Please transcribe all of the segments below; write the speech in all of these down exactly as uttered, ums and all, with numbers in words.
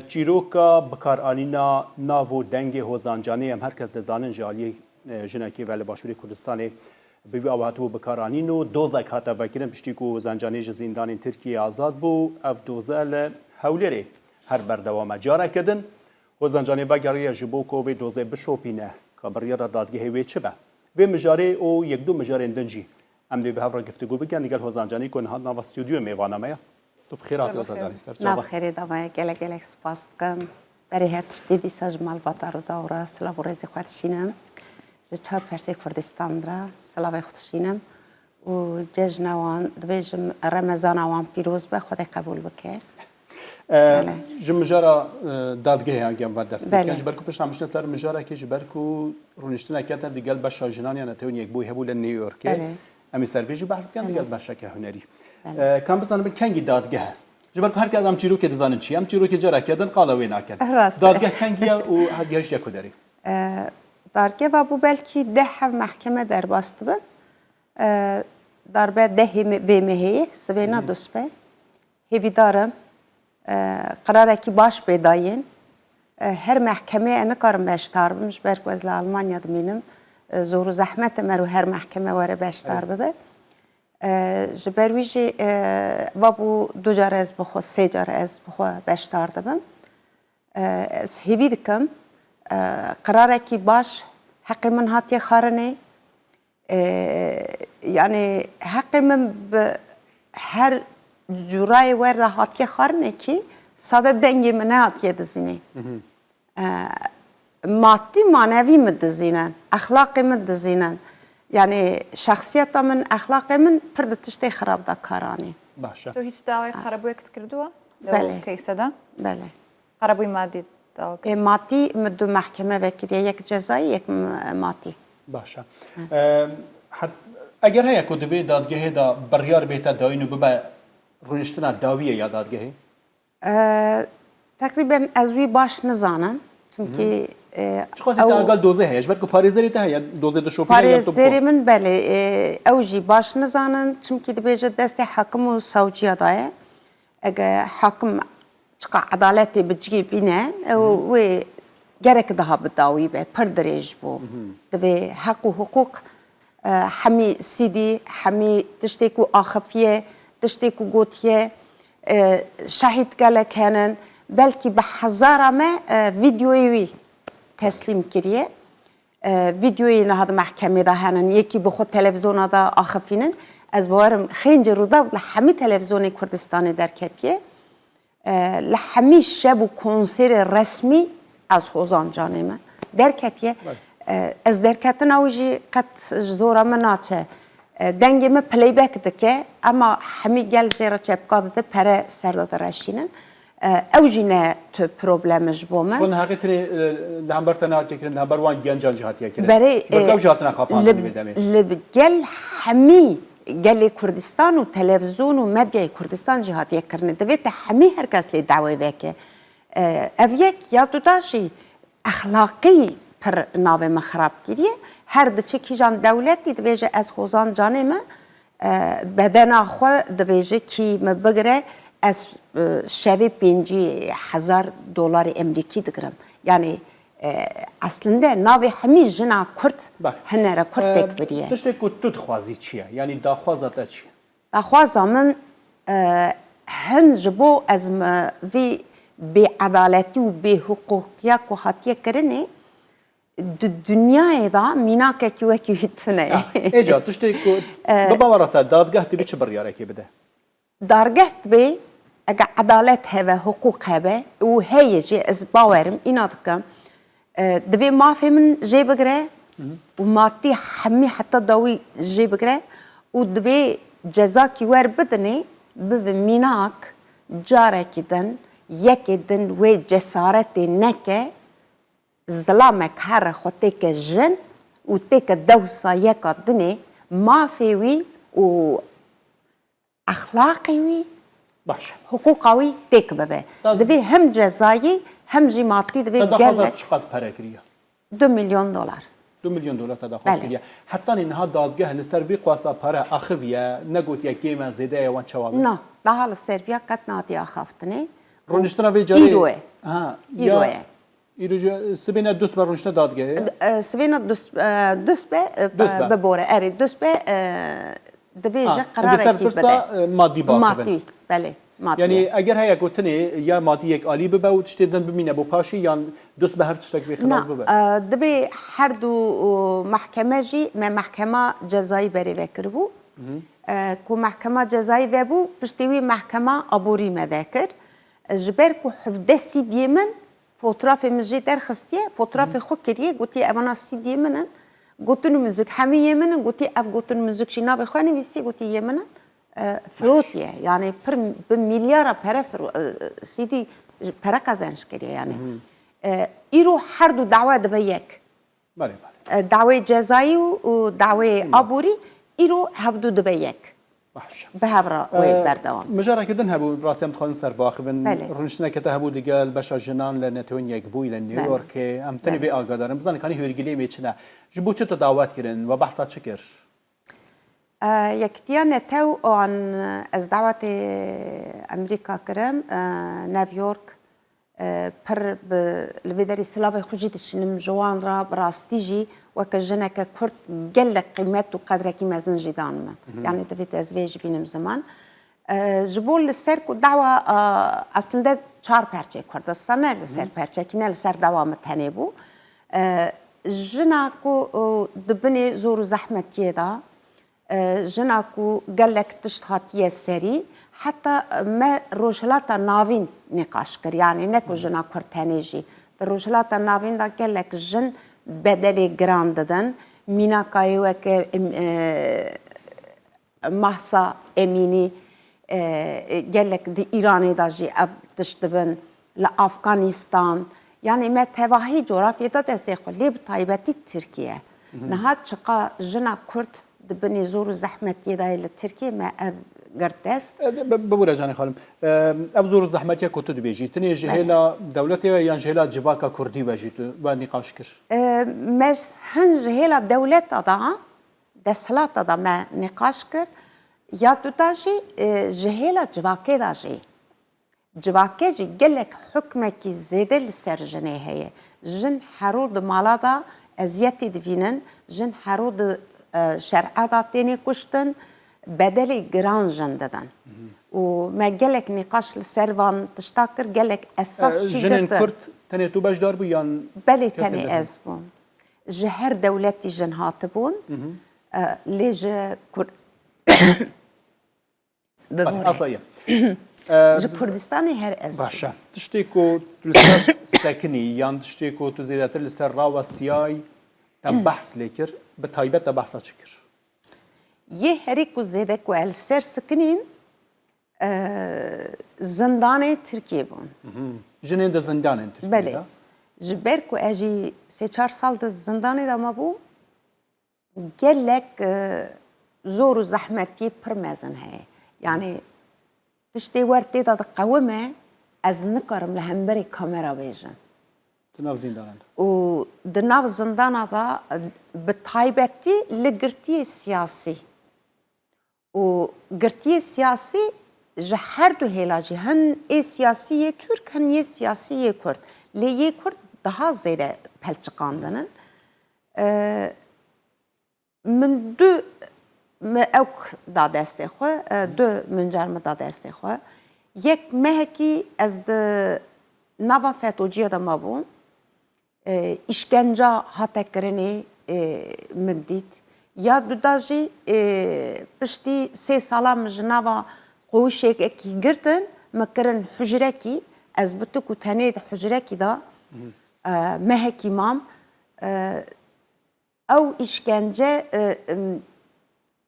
Çîroka bikaranîna nav û dengê Hozan Canê em her kes dizanin ji aliyê, e, jinekê ve li Başûrê Kurdistanê bi vî awa hatibû bikaranîn û dozek hate vekirin piştî ku Hozan Canê ji zîndanên Tirkiyeyê azad bû. Ev doze li Hewlêrê her berdewam e. Careke din Hozan Canê vegeriye ji bo ku vê dozê bişopîne, ka biryara dadgehê wê çi be. Vê mijarê û yek du mijarên din jî em dê bi hev re giftîgû bikin digel Hozan Canî ku niha nava stûdyoyê mêvana me ye. Tu bi xêr hatî Hozan Canî, ser çava. Nav xêrê de me, gelek gelek spas dikim. Berê her tiştî dîsa ji malbata Rûdaw re silav û rêzê xwe dişînim. Ji çar perçê Kurdistan re silavê xwe dişînim. Û cejna wan dibêjim, Remezana wan pîroz be, Xwedê qebûl bike. E, Belê. Ji mijara, e, dadgehê hangî em ve dest pê Belê. Bikin. Ji ber ku pişta em biçine ser mijarekê, ji ber ku rûniştineke din digel beşa jinan ya Netewên Yekbûyî hebû li New Yorkê. Belê. Em ê ser vê jî behs bikin Belê. Digel beşeke hunerî. Belê. E, ka em bizanin kengî dadgeh e? Ji ber ku her kes em çîrokê dizanin çi ye. Em çîrokê careke din qala wê nakin. Rast e. Dadgeh kengî ye û her gihiştiye ku derê? E, Dargeva bû belkî deh hev mehkeme derbas dibin. E, darbe dehê me-, vê mehê, sivêna Hı hı. duspe. Hêvîdar im, e, qerarekî baş bê dayîn. E, her mehkemeyê ez nikarim beşdar bim, ji ber ku ez li Almanya dimînim. E, zor û zehmet e mero her mehkeme were beşdar Evet. bibe. E, ji ber wî jî, e, va bû du car ez bi xwe, sê car ez bi xwe beşdar dibim. E, ez hêvî dikim, e, qerarekî baş heqê min hatiye xwarinê. E, yanî heqê min bi her curayê wer re hatiye xwarinê kî sade dengê min nehatiye dizînê. Mhm. E, matî manevî min dizînin, exlaqê min dizînin. Yanî şexsiyeta min, exlaqê min pir di tiştê xirab de kar anî. Baş e. Tu hiç dawayê xerabûyek dikirdiwa? Belê. Lewkeyse de? Belê. Xerabûyî madî dawa kir. Ê, matî min du mehkeme vekiriye, yek cezayî, yek m-, matî. Baş e. Hı. E, het-, eger heye ku di vê dadgehê de biryar bête dayîn û bibe rûniştina dawiyê ya dadgehê? E, teqrîben ez wî baş nizanim. Çimkî, Hı hı. e, Çiqasî ew te agel dozê heye, ji ber ku parêzerê te heye, dozê dişopîne yan tu bi xwe? Parêzerê min belê, e, ew jî baş nizanin, çimkî dibêje destê hakim û sawciya de ye. Ege hakim çiqa edaletê bi cihê bîne, ew Hı hı. wê gerek daha bi dawî be, pir dirêj bû. Hı hı. Divê heq û hiqûq, e, hemî sîdî, hemî tiştê ku axifiye, tiştê ku gotiye, e, şahîd gelek henin, belkî bi hezara me, e, vîdyoyê wî teslîm kiriye. E, vîdyoyê niha di mehkemê de henin, yekî bi xwe televîzyona de axifînin. Ez bawerim xêncê Rûdaw li hemî televîzyonê Kurdistanê derketiye. E, li hemî şev û konserê resmî ez Hozan Canê me derketiye. Belê. E, ez derketina wî jî qet ji zora min naçe. E, dengê min playback dike, ema hemî gel jê re çepka dide, pere ser de direşînin. E, ew jî ne tu problem e ji bo min. Xwe niha tenê, e, li hember te nehatiye kirin, li hember wan gencan jî hatiye kirin. Berê, Ji ber ku e, ew jî hatine xapandin li, li vê demê. Li gel hemî gelê Kurdistan û televîzyon û medyayê Kurdistan jî hatiye kirinê. Divê te hemî her kes lê dawê veke. E, ev yek ya duda jî exlaqî pir navê me xirab kiriye. Her diçe kîjan dewletî dibêje ez Hozan Canê me, e, bedena xwe dibêje kî me bigire, ez, e, şevê pêncî hezar dolarê emrîkî digirim. Yanî, e, eslinde navê hemî jina Kurd, Bak, hinere Kurd e, têk biriye. Tiştê ku tu dixwazî çi ye? Yanî daxwaza te çi ye? Daxwaza min, e, hin ji bo ez me vî bêedaletî û bêhiqûqiya ku hatiye kirinê, di dinyayê de mînakekî wekî wî tune ye. Ah, êca tiştê ku E, bi bawera te dadgeh divê çi biryarekê bide? Dargeh divê, ege edalet hebe, hiqûq hebe û heye jî, ez bawerim, îna dikim, e, divê mafê min jê bigire Hı hı. û matî hemî heta dawî jê bigire û divê cezakî wer bidinê, bibe mînak, carekî din, yekê din wê cesaretê neke, zilamek here xwe têke jin û têke dewsa yeka dinê mafê wî û exlaqê wî, Baş. hiqûqa wî têk bibe. Ta Divê hem cezayî hem jî matî divê Te daxwaza gelek çiqas pere kiriye? Du milyon dolar. Du milyon dolar te daxwaz Belê. kiriye. Hetanî niha dadgeh li ser vî qasa pere axiviye, negotiye kêm e, zêde ye, wan çawa be? Na, daha li ser viya qet nehatiye axaftinê Rûniştina vê carê. Îro ye. Ha, Îro ya, ye. Îro jî sibêne dusbe rûniştina dadgehê ye. E, Sibêna dus, e, dusbe, e, Dusbe. Bibore, erê, dusbe, e, divê Ha, ji eger ser qerarekî pirsa, bide. e, madî biaxivin. Madî, belê. Madî. Yanî eger heye gotinê ya madî yek alî bibe û tiştê din bimîne bo paşî yan dusbe her tiştek vê xilas Na, bibe. e, divê her du, e, mehkeme jî me mehkema cezayî berê vekiribû. E, ku mehkema cezayî vebû, piştî wî mehkema aborî me vekir. E, ji ber ku hevdeh sîdiyê min, fotrafê min jê derxistiye, fotrafê xwe kiriye, gotiye, "Evana sîdiyê min in." Gotin û min zik hemî yê min in, gotiye, "Ev gotin û min zik jî navê xwe nivîsî, gotiye, yê min in." E, firotiye. Yani pir bi milyara pere firo, e, sîdî ji pere qezenç kiriye yani. E, îro her du dawa dibe yek. Belê, belê. E, dawê cezayî û, û dawê aborî îro hevdu dibe yek. Baş. Bi hev re wê berdewam. Mijareke din hebû, rastî em dixwazin ser biaxivin. Belê. Rûniştineke te hebû digel beşa jinan li Netewên Yekbûyî li New Belê. Yorkê. Em tenê Belê. vê agahdar in. Bizanin kanî hêrgiliyê me çi ne. Ji bo çi tu dawet kirin? We behsa çi kir? E, Yekitiya Netew an ez dawetê Amerîka kirim, e, New York, e, pir bi, li vê derî silavê xwe jî dişînim ji wan re, bi rastî jî weke jineke Kurd gelek qîmet û qedrekî mezin jî dan min. Yani divêt ez vê jî bînim ziman. E, ji bo li ser ku dawa, e, aslinde çar perçê Kurdistan ne li ser perçekî ne li ser dawa min tenê bû. E, jina ku, e, di binê zor û zehmetiyê de, e, jina ku gelek tişt hatiye serî, heta me Rojhilata Navîn nîqaş kir. Yani ne ku jina Kurd tenê jî. Di Rojhilata Navîn de gelek jin bedelê giran didin. Mînakayê weke, em, e, Mahsa Emînî, e, gelek di Îranê de jî ev tişt dibin, li Afganîstan. Yanî me tevahî coğrafyê de destê xwe, lê bi taybetî Tirkiye. Niha çiqa jina Kurd di binê zor û zehmetiyê de ye li Tirkiye, me ev girt dest. E, bi-, bibûre Canê Xalim. E, ev zor û zehmetiya ku tu dibêjî, tenê ji Belê. hêla dewletê ve yan ji hêla civaka Kurdî ve jî tu we nîqaş kir? E, me hin ji hêla dewleta de, desthilata de me nîqaş kir, ya duda jî, e, ji hêla civakê de jî. Civakê jî gelek hukmekî zêde li ser jinê heye. Jin hero di mala de eziyetê divînin, jin hero di, e, şer'a de têne kuştin, bedelê giran jin didin. Û me gelek nîqaş li ser van tişta kir, gelek esas E, jî jinên girtin. Kurd tenê tu beşdar bû yan Belê kesên tenê din? Ez bûm. Ji her dewletî jin hatibûn. E, lê ji Kurd... Belê, Bibore. asaye. E, Ji Kurdistanê her ez bûm. Baş e. Tiştê ku tu li ser sekinî yan tiştê ku tu zêdetir li ser rawestiyay, te behs lê kir, bi taybet te behsa çi kir? Yê herî ku zêde ku ez li ser sikinîm, e, zindanê Tirkiyê bûn. Jinên di zindanên Tirkiyê Belê. de. Ji ber ku ez jî sê çar sal di zindanê de mabûm, gelek, e, zor û zehmetiyê pir mezin heye. Yanî tiştê wer tê de diqewime, ez nikarim li hemberî kamera bêjim. Di nav zindanan de. Û di nav zindana de, e, bi taybetî li girtiyê siyasî. Û girtiyê siyasî ji her du hêla jî, hin ê siyasî yê Tirk, hin yê siyasî yê Kurd. Lê yê Kurd daha zêde pelçiqandin in. E, min du, me ewk da destê xwe, e, du mincar min da destê xwe. Yek mehekî ez di nava FETÖ'ciya de mabûm. E, îşkenca hate kirinê, e, min dît. Ya duda jî, e, piştî sê sala min ji nava qowişekekî girtin, min kirin hucrekî, ez bi tik û tenê di hucrekî de, e, mehekî mam. E, ew îşkence, e, em,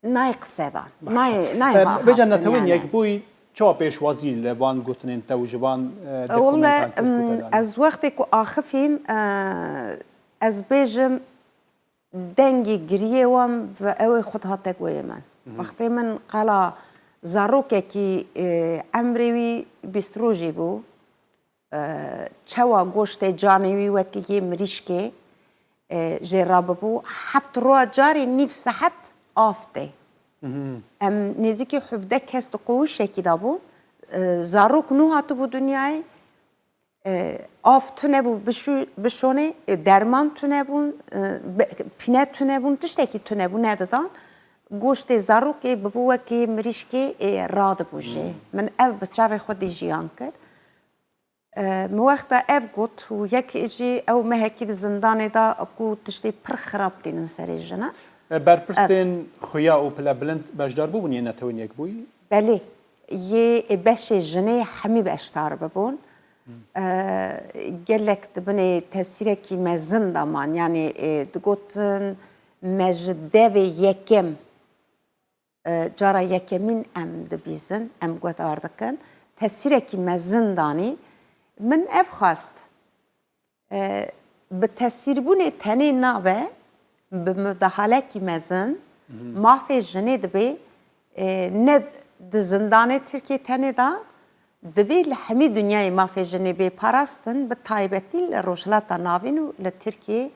nayê qise dan. Nayê, nayê Em, ha-, vêca hatin Netewên yani. Yekbûyî çawa pêşwazî li van gotinên te û ji van, e, dokumentan kir ku te danî? Ez wextê ku axifîm, e, ez bêjim dengê giriyê wan ve ew ê xwe dihate guhê min. Wextê min qala zarokekî, e, emrê wî bîst rojî bû. E, çewa goştê canê wî wekî yê mirîşkê, e, jê rabibû, heft roja carê nîv saet av tê. Em nêzîkî hevdeh kes di qowişekî de bûn, E, zarok nû hatibû dinyayê, e, av tune bû bişû-, bişonê, e, derman tune bûn, e, be-, pîne tune bûn, tiştekî tune bû nedidan. Goştê zarokê bibû wekî mirîşkê, e, radibû jê. Min ev bi çavê xwe dî jiyan kir. E, min wexta ev got û yek jî ew mehekî di zindanê de ku tiştê pir xirab tînin serê jina. E, berpirsên xuya û pilebilind beşdar bûbûn yên Netewên Yekbûyî? Belê, yê, e, beşê jinê hemî beşdar bibûn. E, gelek di binê tesîrekî mezin de man. Yanî, e, digotin me ji devê yekem, e, cara yekemîn em dibîzin, em guhdar dikin. Tesîrekî mezin danî. Min ev xwest, e, bi tesîrbûnê tenê nabe, bi mudahalekî mezin, mafê jinê dibê, e, ne di zindanê Tirkiyê tenê de, divê li hemî dinyayê mafê jinê bê parastin, bi taybetî li Rojhilata Navîn û li Tirkiyê,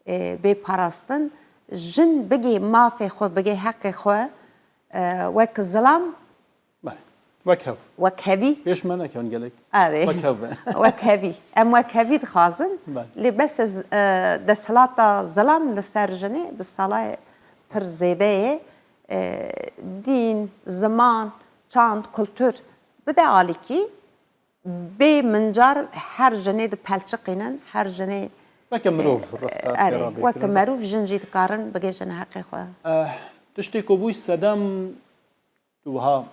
e, bê parastin. Jin bigê mafê xwe, bigê heqê xwe, e, wek zilam, Belê. Wek hev. Wek hevî. Pêş me nekevin gelek. Erê. Wek hev be. Wek hevî. Em wek hevî dixwazin. Belê. Lê bes ez, e, desthilata zilam li ser jinê bi salayê pir zêde ye. E, dîn, ziman, çand, kultur bide alîkî. Bê mincar her jinê dipelçiqînin, her jinê, Weke mirov e, reftar erê, pê re weke bikirî, bes. Merov jin jî dikarin bigihîjin heqê xwe. Eh, tiştê ku bûy sedem, tu wiha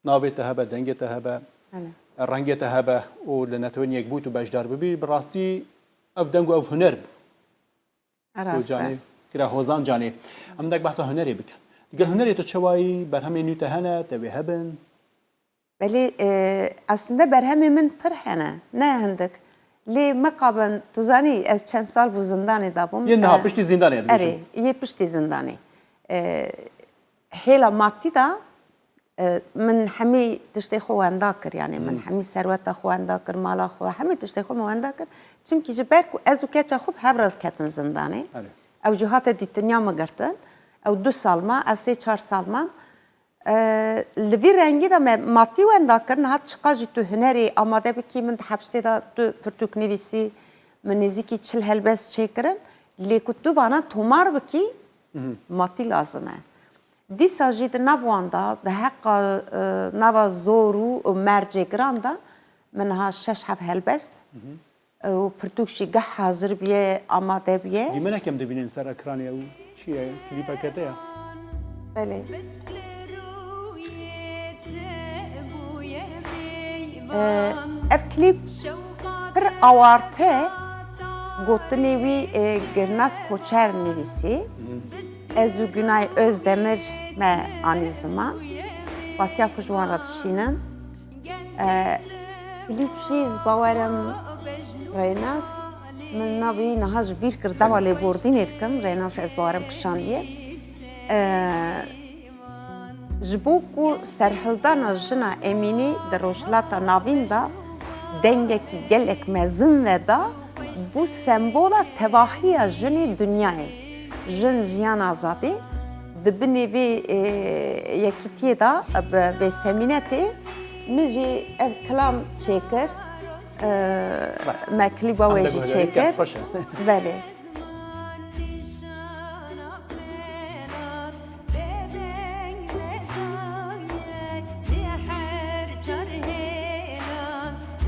navê te hebe, dengê te hebe, Belê. rengê te hebe û li Netewên Yekbûyî tu beşdar bibî, bi rastî ev deng û ev huner bû. Rast e. Ku Canê, kira Hozan Canê. Em dek behsa hunerê bikin. Digel hunerê tu çewayî, berhemên nû te hene, te wê hebin? Belê, e, aslında berhemê min pir hene, ne hindik. Lê mixabin, tu zanî, ez çend sal bû zindanê de bûm. Yên niha E, piştî zindanê dibêjim. Erê, yê piştî zindanê. E, hêla matî de, e, min hemî tiştê xwe wenda kir, yanî min Hmm. hemî serweta xwe wenda kir, mala xwe, hemî tiştê xwe min wenda kir. Çimkî ji ber ku ez û keça xwe bi hev re ketin zindanê. Erê. Ew jî hate dîtiniya min girtin. Ew du sal ma, ez sê çar sal mam. E, li vî rengî de me matî wenda kir, niha çiqa jî tu hunerê amade bikî, min di hepsê de tu pirtûk nivîsî, min nêzîkî çil helbest çêkirin, lê ku tu vana tomar bikî, Mhm. matî lazim e. Dîsa jî di nav wan de, di heqa, e, nava zor û mercê giran de, min niha şeş heb helbest, Mhm. û pirtûk jî geh hazir bûye, amade bûye. Dîmenek em dibînin ser ekranê, ew çi ye? Klîpeke te ye? Belê. Ee, ev klîp pir awarte, gotinê wî, e, Girnas Koçer nivîsî. Hı. Ez û Günay Özdemir me anî ziman. Spasiya xwe ji wan re dişînim. E, klîp jî ez bawerim Rênas, min navê wî niha ji bîr kir, dewa lêbordînê dikim, Rênas ez bawerim kişandiye. E, ji bo ku serhildana jina Emînî di Rojhilata Navîn de dengekî gelek mezin veda, bû sembola tevahiya jinê dinyayê. Jin, jiyan, azadî. Di binê vê, e, yekîtiyê de, bi vê semînetê min jî ev kilam çêkir. E, me klîba wê jî çêkir. Belê.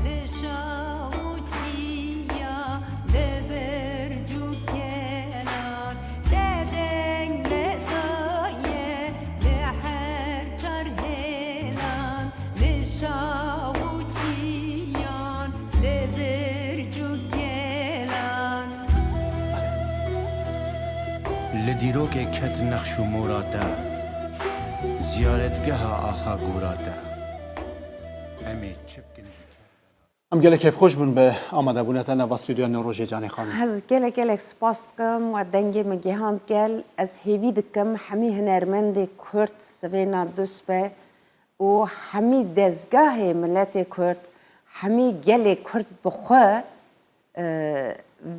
Li şav û çiya, li birc û kelan, te deng me daye, li her çar hêlan, li şav û çiyan, li birc û kelan. Li dîrokê ket nexş û mora te, ziyaretgeha axa gora te. Em ê çi bikin ji Em gelek kêfxweş bûn bi amadebûna te nava stûdyoya Newrojê Canê Xanım. Ez gelek, gelek spas dikim we dengê min gihand gel. Ez hêvî dikim hemî hunermendê Kurd sivêna dust be û hemî dezgahê miletê Kurd, hemî gelê Kurd bi xwe, e,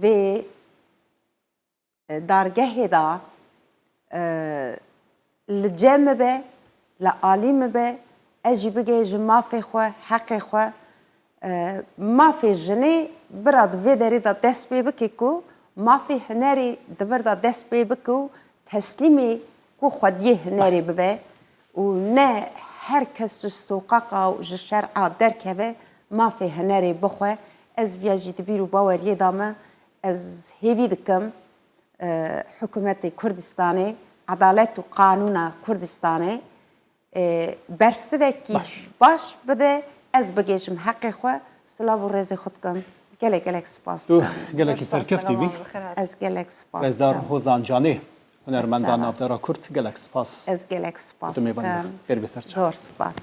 vê e, dargehê de, e, li cem min be, li alî min be, Ez jî bigihêjim mafê xwe, heqê xwe. E, mafê jinê bira di vê derê de dest pê bike ku mafê hunerê di vir de dest pê bike û teslîmê ku xwediyê hunerê bibe û ne her kes ji soqaqa û ji şer'a derkeve mafê hunerê bixwe. Ez viya jî di bîr û baweriyê de me, ez hêvî dikim, e, hikûmetê Kurdistanê, edalet û qanûna Kurdistanê, e, bersivekî Baş. baş bide, ez bigihêjim heqê xwe, silav û rêzê xwe dikim. Gelek gelek spas Tu dikim. Gelekî Zor spas, serkeftî bî. Selaman, bi xêr hatin. Ez gelek spas Bezdar dikim. Hozan Canê, hunermenda Cara. navdara Kurd, gelek spas. Ez gelek spas Tu mêvanî dikim. Xêr bi ser çav. Zor spas.